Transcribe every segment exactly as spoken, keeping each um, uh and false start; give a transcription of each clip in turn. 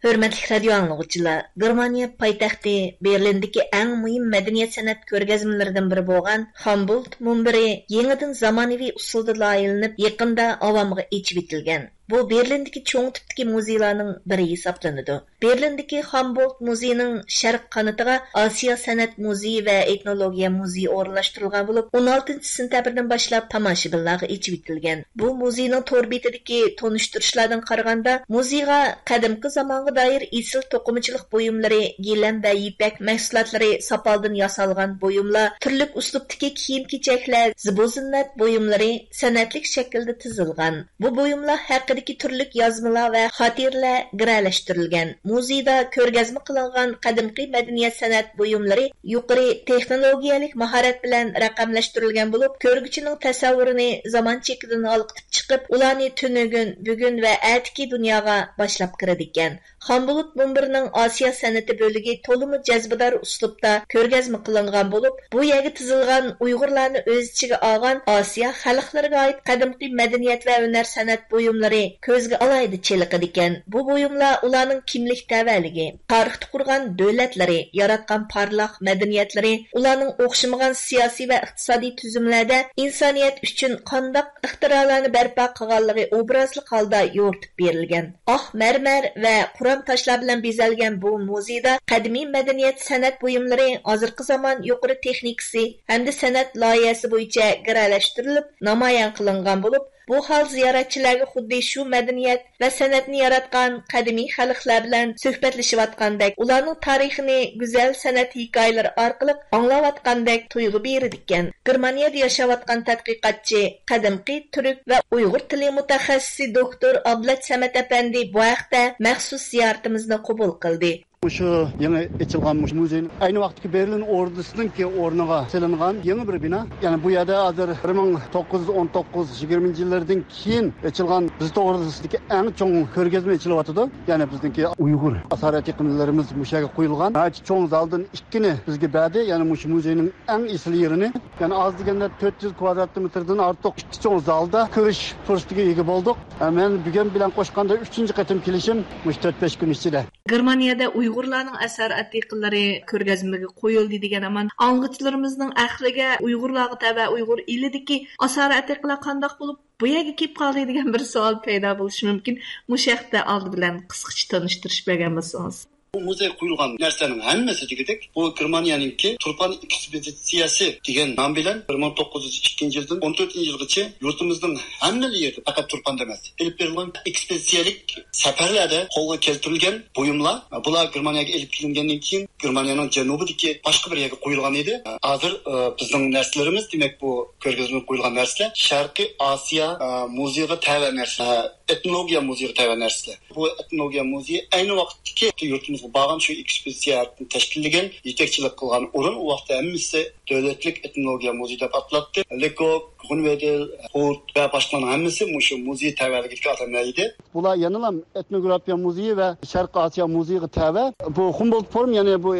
ھۆرمەتلىك رادىيو ئاڭلىغۇچىلار، گېرمانىيە پايتەختى بېرلىندىكى ئەڭ مۇھىم مەدەنىيەت سەنئەت كۆرگەزمىلىرىدىن بىرى بولغان خامبولت مۇنبىرى يېڭىدىن زامانىۋى ئۇسۇلدا لايىھەلىنىپ، يېقىندا ئاۋامغا ئېچىۋېتىلگەن. بۇ بېرلىندىكى چوڭ تىپتىكى مۇزېيلارنىڭ بىرى ھېسابلىنىدۇ. بېرلىندىكى خامبولت مۇزېيىنىڭ شەرق قانىتىغا ئاسىيا سەنئەت مۇزېيى ۋە ئېتنولوگىيە مۇزېيى ئورۇنلاشتۇرۇلغان بولۇپ، ئون ئالتىنچى سېنتەبىردىن باشلاپ تاماشىبىنلارغا ئېچىۋېتىلگەن. بۇ مۇزېينىڭ تور بېتىدىكى تونۇشتۇرۇشلاردىن قارىغاندا، مۇزېيغا قەدىمكى زامانغا دائىر ئېسىل توقۇمىچىلىق بۇيۇملىرى، گىلەم ۋە يىپەك مەھسۇلاتلىرى، ساپالدىن ياسالغان بۇيۇملار، تۈرلۈك ئۇسلۇبتىكى كىيىم-كېچەكلەر، زىبۇ-زىننەت بۇيۇملىرى، سەنئەتلىك شەكىلدە تىزىلغان. بۇ بۇيۇملار ھەققىدىكى تۈرلۈك يازمىلار ۋە خاتىرىلەر گىرەلەشتۈرۈلگەن. مۇزېيدا كۆرگەزمە قىلىنغان قەدىمكى مەدەنىيەت سەنئەت بۇيۇملىرى يۇقىرى تېخنولوگىيەلىك ماھارەت بىلەن رەقەملەشتۈرۈلگەن بولۇپ، كۆرگۈچىنىڭ تەسەۋۋۇرىنى زامان چېكىدىن ھالقىتىپ چىقىپ، ئۇلارنى تۈنۈگۈن، بۈگۈن ۋە ئەتىكى دۇنياغا باشلاپ كىرىدىكەن. خامبۇلۇت مۇنبىرىنىڭ ئاسىيا سەنئىتى بۆلۈكى تولىمۇ جەزبىدار ئۇسلۇبتا كۆرگەزمە قىلىنغان بولۇپ، بۇ يەرگە تىزىلغان ئۇيغۇرلارنى ئۆز ئىچىگە ئالغان ئاسىيا خەلقلىرىگە ئائىت قەدىمكى مەدەنىيەت ۋە ھۈنەر سەنئەت بۇيۇملىرى كۆزگە ئالاھىدە چېلىقىدىكەن. بۇ بۇيۇملار ئۇلارنىڭ كىملىك تەۋەلىكى، تارىختا قۇرغان دۆلەتلىرى، ياراتقان پارلاق مەدەنىيەتلىرى، ئۇلارنىڭ ئوخشىمىغان سىياسىي ۋە ئىقتىسادىي تۈزۈملەردە ئىنسانىيەت ئۈچۈن قانداق ئىختىرالارنى بەرپا قىلغانلىقى ئوبرازلىق ھالدا يورۇتۇپ بېرىلگەن. ئاق مەرمەر ۋە خۇرام تاشلار بىلەن بېزەلگەن بۇ مۇزېيدا قەدىمىي مەدەنىيەت سەنئەت بۇيۇملىرى ھازىرقى زامان يۇقىرى تېخنىكىسى ھەمدە سەنئەت لايىھەسى بويىچە گىرەلەشتۈرۈلۈپ نامايان قىلىنغان بولۇپ، بۇ ھال زىيارەتچىلەرگە خۇددى شۇ مەدەنىيەت ۋە سەنئەتنى ياراتقان قەدىمىي خەلقلەر بىلەن سۆھبەتلىشىۋاتقاندەك، ئۇلارنىڭ تارىخىنى گۈزەل سەنئەت ھېكايىلىرى ئارقىلىق ئاڭلاۋاتقاندەك تۇيغۇ بېرىدىكەن. گېرمانىيەدە ياشاۋاتقان تەتقىقاتچى، قەدىمكى تۈرك ۋە ئۇيغۇر تىلى مۇتەخەسسىسى دوكتور ئابلەت سەمەت ئەپەندى بۇ ھەقتە مەخسۇس زىيارىتىمىزنى قوبۇل قىلدى. مۇشۇ يېڭى ئېچىلغان مۇشۇ مۇزېينىڭ ئەينى ۋاقىتتىكى بېرلىن ئوردىسىنىڭكى ئورنىغا سېلىنغان يېڭى بىر بىنا. يەنى بۇ يەردە ھازىر بىر مىڭ توققۇز يۈز ئون توققۇز، يىگىرمىنچى يىللاردىن كېيىن ئېچىلغان بىز توغرىسىدىكى ئەڭ چوڭ كۆرگەزمە ئېچىلىۋاتىدۇ. يەنى بىزنىڭكى ئۇيغۇر ئاسارەتىقىنلىرىمىز مۇشۇ يەرگە قويۇلغان ناھايىتى چوڭ زالدىن ئىككىنى بىزگە بەردى. يەنى مۇشۇ مۇزېينىڭ ئەڭ ئېسىل يېرىنى، يەنى ئاز دېگەندە تۆت يۈز كۋادرات مېتىردىن ئارتۇق ئىككى چوڭ زالدا كۆرۈش پۇرسىتىگە ئىگە بولدۇق. مەن بۈگۈن بىلەن قوشقاندا ئۈچىنچى قېتىم كېلىشىم مۇشۇ تۆت بەش كۈن ئىچىدە. گېرمانىيەدە ئۇيغۇرلارنىڭ ئەسەر ئەتىقىلىرى كۆرگەزمىگە قويۇلدى دېگەن ئامان ئاڭلىغۇچىلىرىمىزنىڭ ئەقلىگە ئۇيغۇرلارغا تەۋە ئۇيغۇر ئېلىدىكى ئاسارە ئەتىقىلەر قانداق بولۇپ بۇ يەرگە كېلىپ قالدى دېگەن بىر سوئال پەيدا بولۇشى مۇمكىن. مۇشۇ ھەقتە ئالدى بىلەن قىسقىچە تونۇشتۇرۇش بەرگەن بولسىڭىز. بۇ مۇزېيغا قويۇلغان نەرسىلەرنىڭ ھەممىسى دېگۈدەك بۇ گېرمانىيەنىڭكى تۇرپان ئېكسپېدىتسىيەسى دېگەن نام بىلەن بىر مىڭ توققۇز يۈز ئىككىنچى يىلدىن ئون تۆتىنچى يىلغىچە يۇرتىمىزنىڭ ھەممىلا يېرىدە، پەقەت تۇرپاندا ئەمەس، ئېلىپ بېرىلغان ئېكسپېدىتسىيەلىك سەپەرلەردە قولغا كەلتۈرۈلگەن بۇيۇملار، بۇلار گېرمانىيەگە ئېلىپ كېلىنگەندىن كېيىن گېرمانىيەنىڭ جەنۇبىدىكى باشقا بىر يەرگە قويۇلغان ئىدى. ھازىر، ئى، بىزنىڭ نەرسىلىرىمىز، دېمەك، بۇ كۆرگەزمىگە قويۇلغان نەرسىلەر شەرقىي ئاسىيا، ئى، مۇزېيىغا تەۋە نەرسىلەر، ئېتنولوگىيە مۇزېيىغا تەۋە نەرسىلەر. بۇ ئېتنولوگىيە مۇزېيى ئەينى ۋاقىتتىكى يۇرتىمىزغا بارغان شۇ ئېكسپېدىتسىيە ھەرىكىتىنى تەشكىللىگەن، يېتەكچىلىك قىلغان ئورۇن. ئۇ ۋاقىتتا ھەممىسى دۆلەتلىك ئېتنولوگىيە مۇزېيى دەپ ئاتىلاتتى. لېكوك، غۇنۋېدېل، خورت ۋە باشقىلارنىڭ ھەممىسى مۇشۇ مۇزېي تەۋەلىكىدىكى ئادەملەر ئىدى. بۇلار يەنىلا ئېتنوگرافىيە مۇزېيى ۋە شەرقىي ئاسىيا مۇزېيىغا تەۋە. بۇ خۇمبولت فورۇم، يەنى بۇ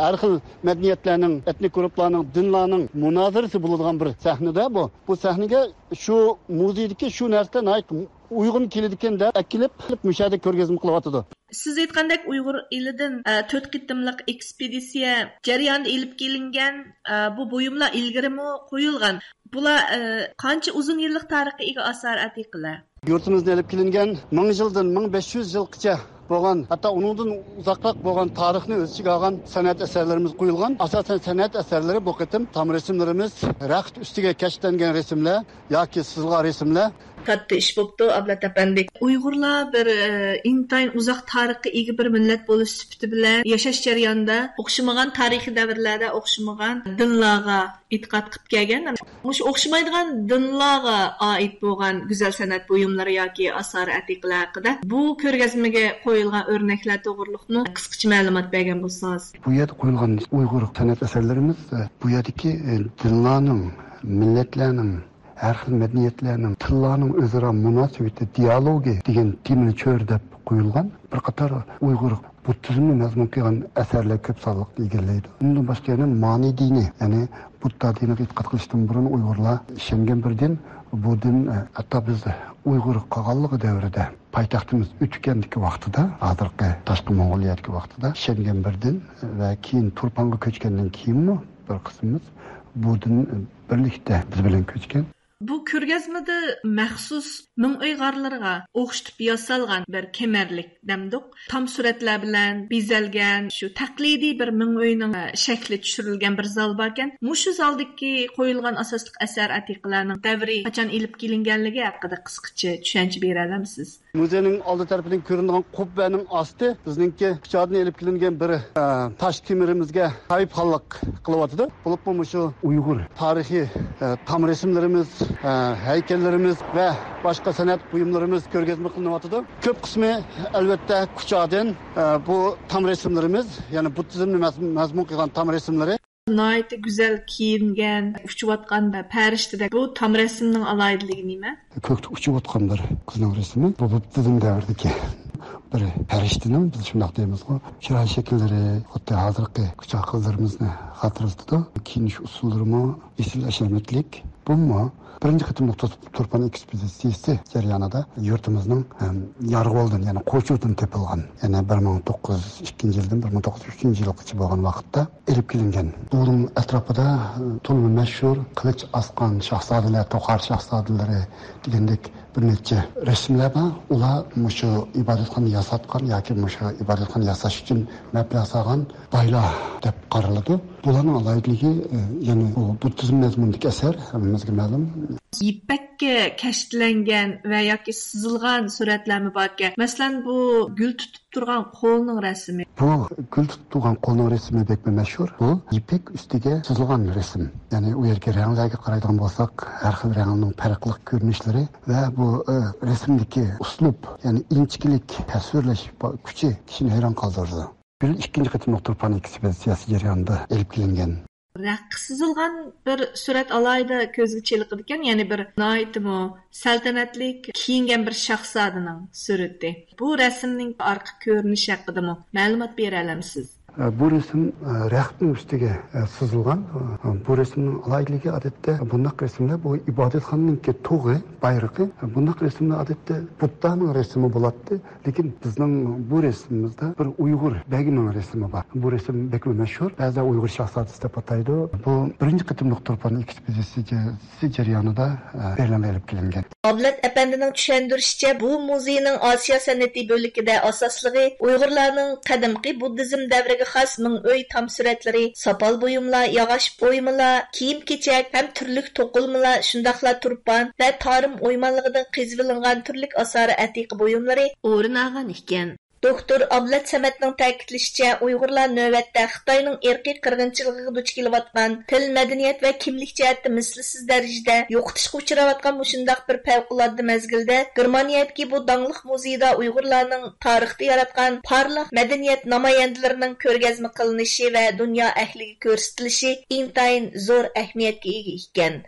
ھەر خىل مەدەنىيەتلەرنىڭ، ئېتنىك گۇرۇپپىلارنىڭ، دىنلارنىڭ مۇنازىرىسى بولىدىغان بىر سەھنىدە بۇ. بۇ سەھنىگە شۇ مۇزېيدىكى شۇ نەرسىلەر ناھايىتى ئۇيغۇن كېلىدىكەن دەپ ئەكېلىپ، مۇشۇ يەردە كۆرگەزمە قىلىۋاتىدۇ. سىز ئېيتقاندەك، ئۇيغۇر ئېلىدىن، ئە، تۆت قېتىملىق ئېكسپېدىتسىيە جەريانىدا ئېلىپ كېلىنگەن، ئە، بۇ بۇيۇملار ئىلگىرىمۇ قويۇلغان. بۇلار، ئە، قانچە ئۇزۇن يىللىق تارىخقا ئىگە ئاسارە ئەتىقىلەر؟ يۇرتىمىزدىن ئېلىپ كېلىنگەن مىڭ يىلدىن مىڭ بەش يۈز يىلغىچە بولغان، ھەتتا ئۇنىڭدىن ئۇزاقراق بولغان تارىخنى ئۆز ئىچىگە ئالغان سەنئەت ئەسەرلىرىمىز قويۇلغان. ئاساسەن سەنئەت ئەسەرلىرى بۇ قېتىم تام رەسىملىرىمىز، رەخت ئۈستىگە كەشتلەنگەن رەسىملەر ياكى سىزىلغان رەسىملەر. كاتتا ئىش بوپتۇ، ئابلەت ئەپەندى. ئۇيغۇرلار بىر، ئى، ئىنتايىن ئۇزاق تارىخقا ئىگە بىر مىللەت بولۇش سۈپىتى بىلەن ياشاش جەريانىدا ئوخشىمىغان تارىخىي دەۋرلەردە ئوخشىمىغان دىنلارغا ئېتىقاد قىلىپ كەلگەن. مۇشۇ ئوخشىمايدىغان دىنلارغا ئائىت بولغان گۈزەل سەنئەت بۇيۇملىرى ياكى ئاسارە ئەتىقىلەر ھەققىدە بۇ كۆرگەزمىگە قويۇلغان ئۆرنەكلەر توغرىلىقمۇ قىسقىچە مەلۇمات بەرگەن بولسىڭىز. بۇ يەردە قويۇلغان ئۇيغۇر سەنئەت ئەسەرلىرىمىز، بۇ يەردىكى، ئى، دىنلارنىڭ، مىللەتلەرنىڭ، ھەر خىل مەدەنىيەتلەرنىڭ، تىللارنىڭ ئۆزئارا مۇناسىۋىتى، دىئالوگى دېگەن تېمىنى چۆرىدەپ قويۇلغان بىر قاتار ئۇيغۇر بۇددىزمنى مەزمۇن قىلغان ئەسەرلەر كۆپ سانلىقتا ئىگىلەيدۇ. ئۇنىڭدىن باشقا يەنە مانى دىنى، يەنى بۇددا دىنىغا ئېتىقاد قىلىشتىن بۇرۇن ئۇيغۇرلار ئىشەنگەن بىر دىن. بۇ دىن، ئە، ھەتتا بىز ئۇيغۇر قاغانلىقى دەۋرىدە پايتەختىمىز ئۆتۈكەندىكى ۋاقتىدا، ھازىرقى تاشقى موڭغۇلىيەدىكى ۋاقتىدا شەنگەن بىردىن ۋە كېيىن تۇرپانغا كۆچكەندىن كېيىنمۇ بىر قىسمىمىز بۇدىن بىرلىكتە بىز بىلەن كۆچكەن. بۇ كۆرگەزمىدە مەخسۇس مىڭئۆي غارلىرىغا ئوخشىتىپ ياسالغان بىر كېمەرلىك دەمدۇق، تام سۈرەتلەر بىلەن بېزەلگەن، شۇ تەقلىدىي بىر مىڭئۆينىڭ شەكلى چۈشۈرۈلگەن بىر زال باركەن. مۇشۇ زالدىكى قويۇلغان ئاساسلىق ئەسەر ئەتىقىلەرنىڭ دەۋرى قاچان ئېلىپ كېلىنگەنلىكى ھەققىدە قىسقىچە چۈشەنچە بېرەلەمسىز؟ مۇزېينىڭ ئالدى تەرىپىدىن كۆرۈنىدىغان قۇببەنىڭ ئاستى بىزنىڭكى كۇچادىن ئېلىپ كېلىنگەن بىر، ئە، تاش كېمىرىمىزگە ساھىبخانلىق قىلىۋاتىدۇ. بولۇپمۇ مۇشۇ ئۇيغۇر تارىخىي، ئە، تام رەسىملىرىمىز، ئە، ھەيكەللىرىمىز ۋە باشقا سەنئەت بۇيۇملىرىمىز كۆرگەزمە قىلىنىۋاتىدۇ. كۆپ قىسمى، ئەلۋەتتە، كۇچادىن، ئە، بۇ تام رەسىملىرىمىز، يەنى بۇددىزمنى مەز-، مەزمۇن قىلغان تام رەسىملىرى. ناھايىتى گۈزەل كىيىنگەن، ئۇچۇۋاتقان پەرىشتىدەك. بۇ تام رەسىمنىڭ ئالاھىدىلىكى نېمە؟ كۆكتە ئۇچۇۋاتقان بىر قىزنىڭ رەسىمى. بۇ بۇددىزم دەۋرىدىكى بىر پەرىشتىنىڭ، بىز شۇنداق دەيمىزغۇ، چىراي شەكىللىرى خۇددى ھازىرقى كۇچا قىزلىرىمىزنى خاتىرىلىتىدۇ. كىيىنىش ئۇسۇللىرىمۇ ئېسىل ھەشەمەتلىك. بۇمۇ بىرىنچى قېتىملىق تۇ-، تۇرپان ئېكسپېدىتسىيىسى جەريانىدا يۇرتىمىزنىڭ، ئەم، يارغولدىن، يەنى قوچۇردىن تېپىلغان، يەنى بىر مىڭ توققۇز يۈز ئىككىنچى يىلدىن بىر مىڭ توققۇز يۈز ئۈچىنچى يىلغىچە بولغان ۋاقىتتا ئېلىپ كېلىنگەن. بۇنىڭ ئەتراپىدا، ئە، تولىمۇ مەشھۇر قىلىچ ئاسقان شاھزادىلەر، توخار شاھزادىلىرى دېگەندەك بىر نەچچە رەسىملەر بار. ئۇلار مۇشۇ ئىبادەتخانا ياساتقان ياكى مۇشۇ ئىبادەتخانا ياساش ئۈچۈن مەبلەغ سالغان بايلار دەپ قارىلىدۇ. بۇلارنىڭ ئالاھىدىلىكى، ئە، يەنى بۇ بۇددىزم مەزمۇنىدىكى ئەسەر ھەممىمىزگە مەلۇم. يىپەككە كەشتىلەنگەن ۋە ياكى سىزىلغان سۈرەتلەرمۇ باركەن. مەسىلەن، بۇ گۈل تۇتۇپ تۇرغان قولنىڭ رەسىمى. بۇ گۈل تۇتۇپ تۇرغان قولنىڭ رەسىمى بەكمۇ مەشھۇر. بۇ يىپەك ئۈستىگە سىزىلغان رەسىم. يەنى ئۇ يەرگە رەڭلەرگە قارايدىغان بولساق، ھەر خىل رەڭنىڭ پەرقلىق كۆرۈنۈشلىرى ۋە بۇ، ئە، رەسىمدىكى ئۇسلۇب، يەنى ئىنچىكىلىك، تەسۋىرلەش كۈچى كىشىنى ھەيران قالدۇرىدۇ. بۇ ئىككىنچى قېتىملىق تۇرپان ئېكسپېدىتسىيەسى جەريانىدا ئېلىپ كېلىنگەن. رەختكە سىزىلغان بىر سۈرەت ئالاھىدە كۆزگە چېلىقىدىكەن، يەنى بىر ناھايىتىمۇ سەلتەنەتلىك كىيىنگەن بىر شاھزادىنىڭ سۈرىتى. بۇ رەسىمنىڭ ئارقا كۆرۈنۈشى ھەققىدىمۇ مەلۇمات بېرەلەمسىز؟ بۇ رەسىم، ئە، رەختنىڭ ئۈستىگە، ئە، سىزىلغان. ئە، بۇ رەسىمنىڭ ئالاھىدىلىكى، ئادەتتە بۇنداق رەسىملەر، بۇ ئىبادەتخانىنىڭكى تۇغى، بايرىقى. بۇنداق رەسىملەر، ئادەتتە، بۇددانىڭ رەسىمى بولاتتى. لېكىن بىزنىڭ بۇ رەسىمىمىزدە بىر ئۇيغۇر بەگنىڭ رەسىمى بار. بۇ رەسىم بەكمۇ مەشھۇر. بەزىلەر ئۇيغۇر شاھزادىسى دەپ ئاتايدۇ. بۇ بىرىنچى قېتىملىق تۇرپان ئېكسپېدىتسىيىسى جەريانىدا، ئە، بېرلىنغا ئېلىپ كېلىنگەن. ئابلەت ئەپەندىنىڭ چۈشەندۈرۈشىچە، بۇ مۇزېينىڭ ئاسىيا سەنئىتى بۆلىكىدە ئاساسلىقى ئۇيغۇرلارنىڭ قەدىمكى بۇددىزم دەۋرىگە خاس مىڭ ئۆي تام سۈرەتلىرى، ساپال بۇيۇملار، ياغاچ ئويمىلار، كىيىم-كېچەك ھەم تۈرلۈك توقۇلمىلار، شۇنداقلا تۇرپان ۋە تارىم ئويمانلىقىدىن قېزىۋېلىنغان تۈرلۈك ئاسارە ئەتىقە بۇيۇملىرى ئورۇن ئالغان ئىكەن. دوكتور ئابلەت سەمەتنىڭ تەكىتلىشىچە، ئۇيغۇرلار نۆۋەتتە خىتاينىڭ ئىرقىي قىرغىنچىلىقىغا دۇچ كېلىۋاتقان، تىل، مەدەنىيەت ۋە كىملىك جەھەتتە مىسلىسىز دەرىجىدە يوقىتىشقا ئۇچراۋاتقان مۇشۇنداق بىر پەۋقۇلئاددە مەزگىلدە، گېرمانىيەدىكى بۇ داڭلىق مۇزېيدا ئۇيغۇرلارنىڭ تارىختا ياراتقان پارلاق مەدەنىيەت نامايەندىلىرىنىڭ كۆرگەزمە قىلىنىشى ۋە دۇنيا ئەھلىگە كۆرسىتىلىشى ئىنتايىن زور ئەھمىيەتكە ئىگە ئىكەن.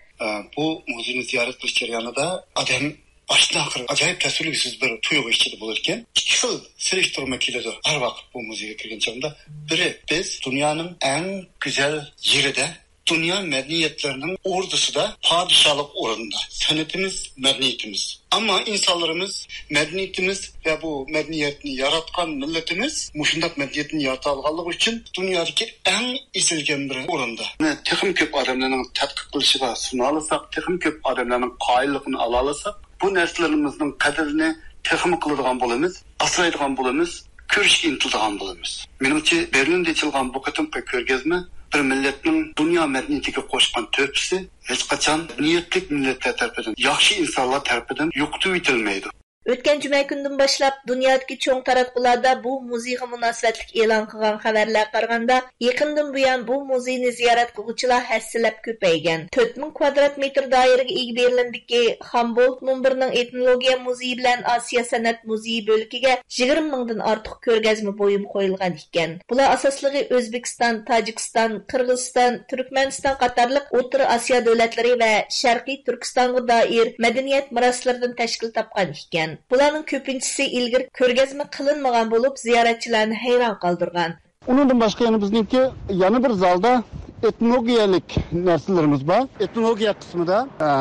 بۇ مۇزېينى زىيارەت قىلىش جەريانىدا ئادەم ئاشنا قىلغان ئاجايىپ تەسۋىرلىگۈسىز بىر تۇيغۇ ئىچىدە بولىدىكەن. ئىككى خىل سېلىشتۇرما كېلىدۇ ھەر ۋاقىت بۇ مۇزېيغا كىرگەن چېغىمدا. بىرى، بىز دۇنيانىڭ ئەڭ گۈزەل يېرىدە، دۇنيا مەدەنىيەتلىرىنىڭ ئوردىسىدا، پادىشاھلىق ئورنىدا سەنئىتىمىز، مەدەنىيىتىمىز. ئەمما ئىنسانلىرىمىز، مەدەنىيىتىمىز ۋە بۇ مەدەنىيەتنى ياراتقان مىللىتىمىز مۇشۇنداق مەدەنىيەتنى يارىتالىغانلىقى ئۈچۈن دۇنيادىكى ئەڭ ئېزىلگەن بىر ئورۇندا. تېخىمۇ كۆپ ئادەملەرنىڭ تەتقىق قىلىشىغا سۇنالىساق، تېخىمۇ كۆپ ئادەملەرنىڭ قايىللىقىنى ئالالىساق، بۇ نەرسىلىرىمىزنىڭ قەدرىنى تېخىمۇ قىلىدىغان بولىمىز، ئاسرايدىغان بولىمىز، كۆرۈشكە ئىنتىلىدىغان بولىمىز. مېنىڭچە، بېرلىندا ئېچىلغان بۇ قېتىمقى كۆرگەزمە بىر مىللەتنىڭ دۇنيا مەدەنىيىتىگە قوشقان تۆھپىسى ھېچقاچان مەدەنىيەتلىك مىللەتلەر تەرىپىدىن، ياخشى ئىنسانلار تەرىپىدىن يوقىتىۋېتىلمەيدۇ. ئۆتكەن جۈمە كۈنىدىن باشلاپ دۇنيادىكى چوڭ تاراتقۇلاردا بۇ مۇزېيغا مۇناسىۋەتلىك ئېلان قىلغان خەۋەرلەرگە قارىغاندا، يېقىندىن بۇيان بۇ مۇزېينى زىيارەت قىلغۇچىلار ھەسسىلەپ كۆپەيگەن. تۆت مىڭ كۋادرات مېتىر دائىرىگە ئىگە بېرلىندىكى خامبولت مۇنبىرىنىڭ ئېتنولوگىيە مۇزېيى بىلەن ئاسىيا سەنئەت مۇزېيى بۆلىكىگە يىگىرمە مىڭدىن ئارتۇق كۆرگەزمە بۇيۇمى قويۇلغان ئىكەن. بۇلار ئاساسلىقى ئۆزبېكىستان، تاجىكىستان، قىرغىزىستان، تۈركمەنىستان قاتارلىق ئوتتۇرا ئاسىيا دۆلەتلىرى ۋە شەرقىي تۈركىستانغا دائىر مەدەنىيەت مىراسلىرىدىن تەشكىل تاپقان ئىكەن. بۇلارنىڭ كۆپىنچىسى ئىلگىرى كۆرگەزمە قىلىنمىغان بولۇپ، زىيارەتچىلەرنى ھەيران قالدۇرغان. ئۇنىڭدىن باشقا يەنە بىزنىڭكى يەنە بىر زالدا ئېتنولوگىيەلىك نەرسىلىرىمىز بار. ئېتنولوگىيە قىسمىدا، ئە،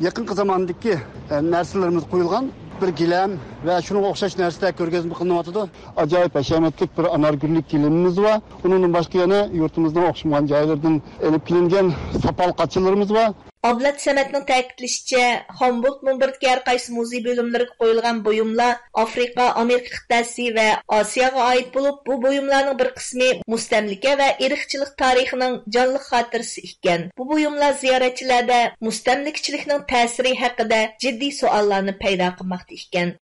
يېقىنقى زاماندىكى، ئە، نەرسىلىرىمىز قويۇلغان. بىر گىلەم ۋە شۇنىڭغا ئوخشاش نەرسىلەر كۆرگەزمە قىلىنىۋاتىدۇ. ئاجايىپ ھەشەمەتلىك بىر ئانارگۈللۈك گىلىمىمىز بار. ئۇنىڭدىن باشقا يەنە يۇرتىمىزنىڭ ئوخشىمىغان جايلىرىدىن ئېلىپ كېلىنگەن ساپال قاچىلىرىمىز بار. ئابلەت سەمەتنىڭ تەكىتلىشىچە، خامبولت مۇنبىرىدىكى ھەر قايسى مۇزېي بۆلۈملىرىگە قويۇلغان بۇيۇملار ئافرىقا، ئامېرىكا قىتئەسى ۋە ئاسىياغا ئائىت بولۇپ، بۇ بۇيۇملارنىڭ بىر قىسمى مۇستەملىكە ۋە ئىرقچىلىق تارىخىنىڭ جانلىق خاتىرىسى ئىكەن. بۇ بۇيۇملار زىيارەتچىلەردە مۇستەملىكىچىلىكنىڭ تەسىرى ھەققىدە جىددىي سوئاللارنى پەيدا قىلماقتا ئىكەن.